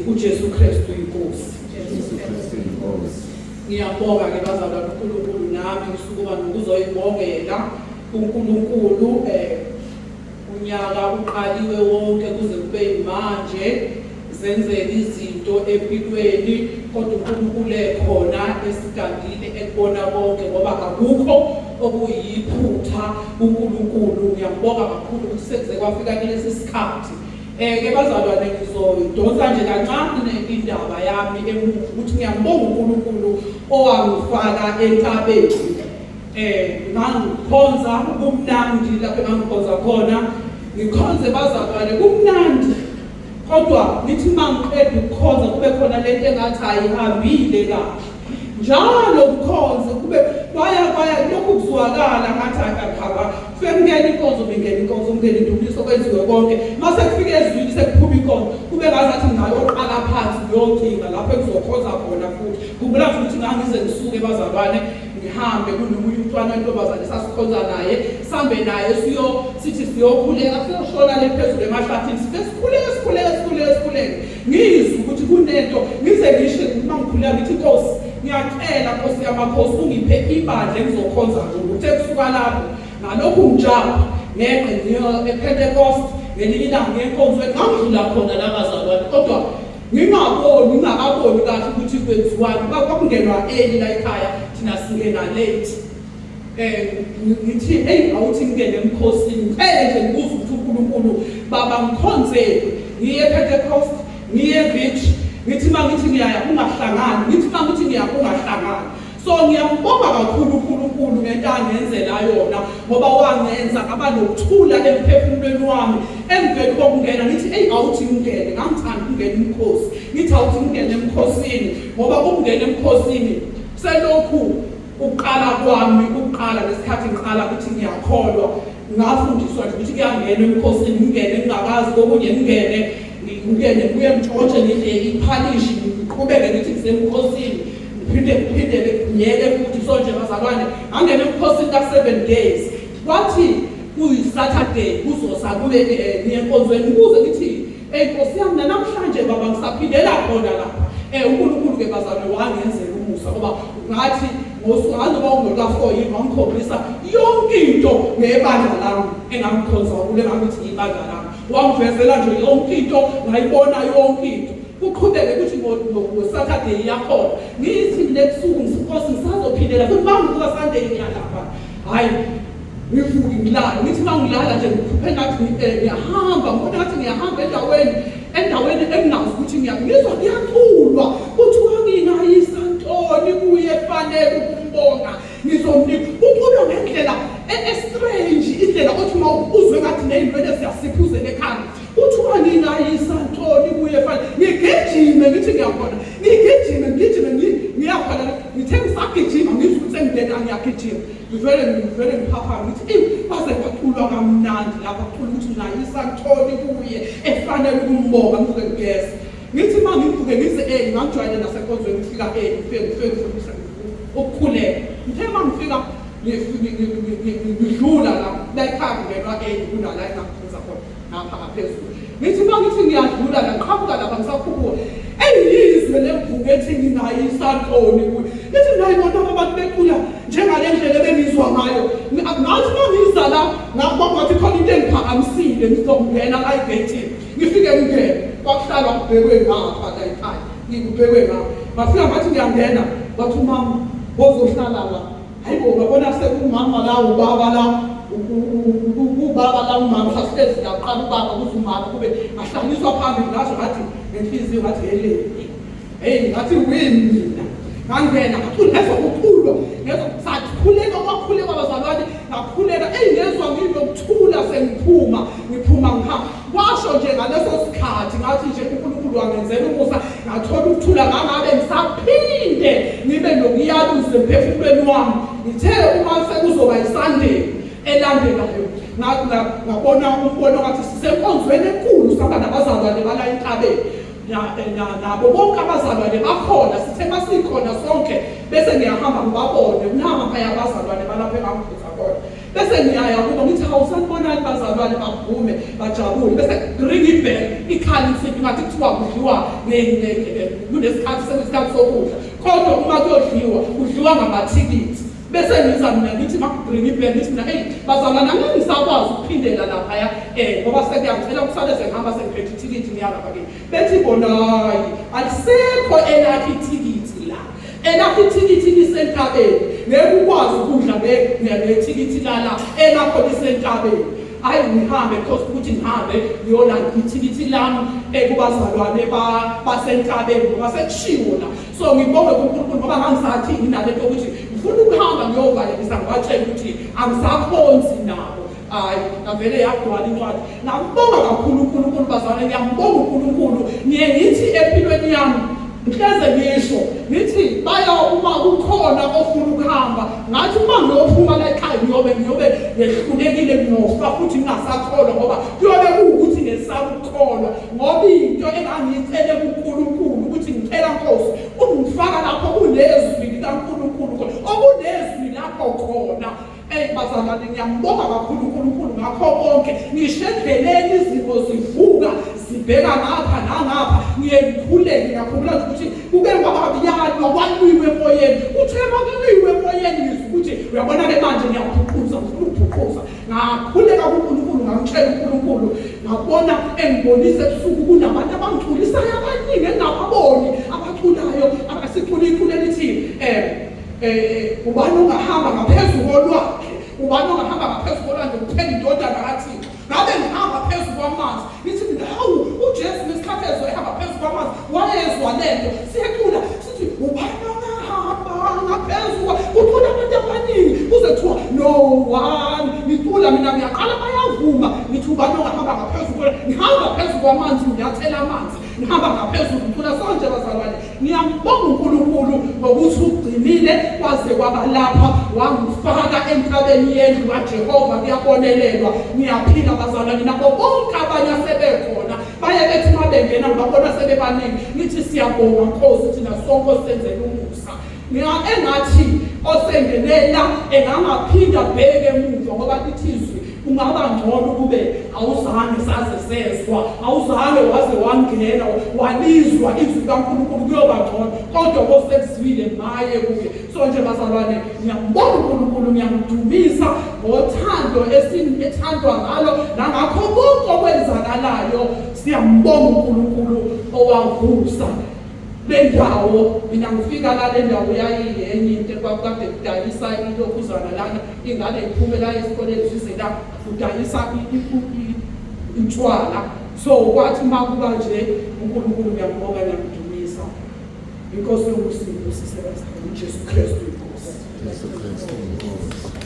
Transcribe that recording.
uJesu Kristu inkosi. Jesu Kristu inkosi. Ngiyabonga ke bazalwane uNkulunkulu nami ngisukuma nokuzoyibongela uNkulunkulu unyaka uqaliwe wonke kuze kube manje zenzeka izinto empilweni kodwa uNkulunkulu ekhona esigandile ekubona konke ngoba akukho okuyiphutha uNkulunkulu. Ngiyambonga kakhulu ukuthi sekuze kwafika kulesi sikhathi. Ke bazalwane ngizoyidonsa nje kancane indaba yami emuva ukuthi ngiyambonga uNkulunkulu owangifaka entabeni. Ngangikhonza kumnandi lapho engangikhonza khona, ngikhonze bazalwane kumnandi. Kodwa ngithi uma ngiqeda ukukhonza kube khona lento engathi ayihambile kahle. Njalo ngikhonze kube kwaya kwaya lokhu kuzwakala ngathi akakhaba. Kufike kungena inkonzo bingena inkonzo kungena indumiso kwenziwe konke. Mase kufika ezwini sekuphuma inkonzo kube ngazathi ngayoqala phansi ngiyocinga lapho engizokhonza khona futhi. Khumbula nje ukuthi ngangize ngisuke bazalwane ngihambe kunomunye umntwana wentombazane sasikhonza naye sambe naye siyo sithi siyokhuleka siyoshona le phezulu emahlathini sifike sikhuleke sikhuleke sikhuleke sikhuleke ngizwe ukuthi kunento ngize ngisho uma ngikhuleka ngithi Nkosi ngiyacela Nkosi yamakhosi ungiphe ibandla engizokhonza kulo. Uthe kusuka lapho ngalokhu ngijabha ngeqe ngiyo ePentecost ngelinye ilanga ngenkonzweni ngangidlula khona la bazalwane kodwa ngingaboni ngingakaboni kahle ukuthi kwenziwani kwakungenwa early la ekhaya thina singena late. Ngithi hey awuthi ngingene emkhosini ngicele nje ngibuze ukuthi uNkulunkulu baba ngikhonzeni ngiye ePentecost ngiye eVitch ngithi uma ngithi ngiyaya kungahlangani ngithi uma ngithi ngiya kungahlangani. So ngiyambonga kakhulu uNkulunkulu ngento angenzela yona ngoba wangenza ngaba nokuthula emphefumulweni wami emveni kokungena ngithi eyi awuthi ngingene ngangithanda ukungena umkhosi ngithi awuthi ngingene emkhosini ngoba ukungena emkhosini selokhu Ukuqala kwami ukuqala ngesikhathi ngiqala ukuthi ngiyakholwa ngafundiswa nje ukuthi kuyangenwa emkhosini ngingene ngingakazi kokunye ngingene ngingene ngibuye ngitshontshe ngidle iphalishi ngiqhubeke ngithi ngisemkhosini ngiphinde ngiphindele ngiyeke futhi. So nje bazalwane ngangena emkhosini ka-7 days kwathi kuyi-Saturday kuzosa kube ngiye enkonzweni ngibuze ngithi Ey Nkosi yami nanamhlanje baba ngisaphindela khona lapha. UNkulunkulu ke bazalwane wangenzela umusa ngoba ngathi ngosuku nganoma ungoluka-4 yini wangikhombisa yonke into ngebandla lami engangikhonza kulo engangithi ibandla lami. Wangivezela nje yonke into ngayibona yonke into. Kuqhubeke ukuthi ngo-Saturday yakhona ngithi mina ebusuku ngithi Nkosi ngisazophindela futhi mangivuka Sunday ngiyalapha. Hhayi ngivuke ngilale ngithi uma ngilala nje ngiphuphe ngathi ngiyahamba ngibona ngathi ngiyahamba endaweni endaweni engingazi ukuthi ngiyangizwa kuyaculwa kuthiwa ngingayisa ntoni kuye fanele ukumbonga ngizomnika uculwa ngendlela estrange indlela othi uma uzwe ngathi ney'nwele ziyasiphuzela ekhanda kuthiwa ngingayisa ntoni kuye fanele ngigijime ngithi ngiyakhona ngigijime ngigijime ngiyakhona ngithe ngisagijima ngizwe ukuthi sengingena ngiyagijima Ngivele ngivele ngiphaphame ngithi eyi kwaze kwaculwa kamnandi lapha kucula ukuthi ngayisa ngitholi kuye efanele ukumbonga ngivuke ngigeze. Ngithi uma ngivuke ngize early ngangijwayele nasenkonzweni ukufika early ngifike ngifike ngifike ukukhuleka. Ngithe uma ngifika ngidlula la la ekhaya kungenwa early kunala engangikhonza khona ngapha ngaphezulu. Ngithi uma ngithi ngiyadlula la ngiqhamuka lapha ngisakhuphuka eyizwe lemvuka ethi ngingayisa ntoni kuyo. Ngithi ngayibona abantu becula njengale ndlela ebengizwa ngayo. Ngathi uma ngiza la ngakubona khona into engiphakamisile ngizongena la egeyithini. Ngifike ngingene kwakuhlalwa kubhekwe ngapha la ekhaya. Ngikubhekwe ngapha. Ngafika ngathi ngiyangena wathi umama wozohlala la. Hayibo ngabona sekumama la ubaba la ubaba la umama sasihlezi la kuqala ubaba kuze umama kube ngahlaliswa phambili ngasho ngathi ngenhliziyo ngathi hele hey ngathi wini mina ngangena ngacula ngezwa kuculwa ngezwa sakhuleka kwakhuleka abazalwane ngakhuleka eyi ngezwa nginokuthula sengiphuma ngiphuma ngihamba Kwasho nje ngaleso sikhathi ngathi nje uNkulunkulu wangenzela umusa ngathola ukuthula ngangabe ngisaphinde ngibe nokuyaluza emphefumulweni wami. Ngithe uma sekuzoba iSunday elandelayo ngabona umbono ngathi sisenkonzweni enkulu sihamba nabazalwane bala entabeni nabo bonke abazalwane bakhona sithe masikhona sonke bese ngiyahamba ngibabone kunama phaya abazalwane balapha engangikhonza khona. Bese ngiyaya kubo ngithi hawu sanibonani bazalwane, bavume bajabule. Bese ring ibell, ikhala insimbi ngathi kuthiwa kudliwa kunesikhathi, sekuyisikhathi sokudla. Kodwa uma kuyodliwa kudliwa ngamathikithi. Bese ngiza mina ngithi maku-ring ibell, ngithi mina eyi bazalwane, angeke ngisakwazi ukuphindela laphaya ngoba sekuyangicela kusale sengihamba sengiphethe ithikithi ngiya lapha kini. Bethi bona hayi, alisekho elakho ithikithi la, elakho ithikithi lisentabeni, ngeke ukwazi ukudla ngethikithi lala, elakho lisentabeni. Hayi ngihambe cause ukuthi ngihambe ngiyolanda ithikithi lami ekubazalwane basentabeni ngoba sekushiwo la. So ngibonge kuNkulunkulu ngoba ngangisathi nginalento ukuthi ngifuna ukuhamba ngiyovalelisa ngibatshela ukuthi angisakhonzi nabo. Hayi ngavele yagcwala incwadi. Ngambonga kakhulu uNkulunkulu bazalwane, ngiyambonga uNkulunkulu. Ngiye ngithi empilweni yami ngihleze ngisho ngithi baya uma kukhona ofuna ukuhamba, ngathi uma ngiyophuma la ekhaya ngiyobe ngehlulekile, ngiyofa futhi ngingasakholwa, ngoba kuyobe kuwukuthi ngesaba ukukholwa, ngoba into engangiyicele kuNkulunkulu ukuthi ngicela Nkosi ungifaka lapho kunezwi likaNkulunkulu khona, okunezwi lapho khona. Eyi bazalwane, ngiyambonga kakhulu uNkulunkulu ngakho konke. Ngisho endleleni izimo zivuka zibheka ngapha nangapha, ngiye ngikhuleke. Ngiyakhumbula nje ukuthi kuke kwaba kuyalwa, kwaliwe emoyeni. Kuthe makuliwe emoyeni ngizwa ukuthi uyabona-ke manje ngiyaphuquza, ngifuna ukuphuquza. Ngakhuleka kuNkulunkulu, ngamtshela uNkulunkulu, ngabona engibonisa ebusuku kunabantu abangiculisayo abaningi engingababoni abaculayo, abasicula iculo elithi ubani ongahamba ngaphezu kolwandle, ubani ongahamba ngaphezu kolwandle kuphela indodana kaThixo. Ngabe ngihamba phezu kwamanzi, ngithi mina hawu, uJesu ngesikhathi ezwe ehamba phezu kwamanzi wayezwa lento. Siyacula sithi ubani ongahamba ngaphezu, kucula abantu abaningi kuze kuthiwa no one. Ngicula mina ngiyaqala bayavuma, ngithi ubani ongahamba ngaphezu kolwandle, ngihamba phezu kwamanzi, ngiyathela amanzi, ngihamba ngaphezulu ngicula. Sonje bazalwane, ngiyambonga uNkulunkulu ngokuthi ugcinile kwaze kwaba lapha, wangifaka entabeni yendlu kaJehova. Kuyabonelelwa, ngiyaphila bazalwane, nabo bonke abanye asebekhona baye bethi uma bengena ngibabona sebebaningi, ngithi siyabonga Nkosi, thina sonke osenzela umusa. Engathi osengenela engangaphinda bheke emuva, ngoba lithi izwi kungaba ngcono kube awuzange saze sezwa, awuzange waze wangena walizwa izwi likaNkulunkulu, kuyoba ngcono. Kodwa kosekuzwile maye kuye. So nje bazalwane, ngiyambonga uNkulunkulu, ngiyamdumisa ngothando ethandwa ngalo nangakho konke okwenzakalayo. Siyambonga uNkulunkulu owavusa le ndawo. Mina ngifika la, le ndawo yayiyenye into ekwakukade kudayisa ilokhuzana lana, ingane iphume la esikoleni zize la kudayisa intshwala. So kwathi uma kuba nje, uNkulunkulu ngiyambonga, ngiyamdumisa. Inkosi yokusindisa isebenza uJesu Kristu inkosi. Jesu Kristu inkosi.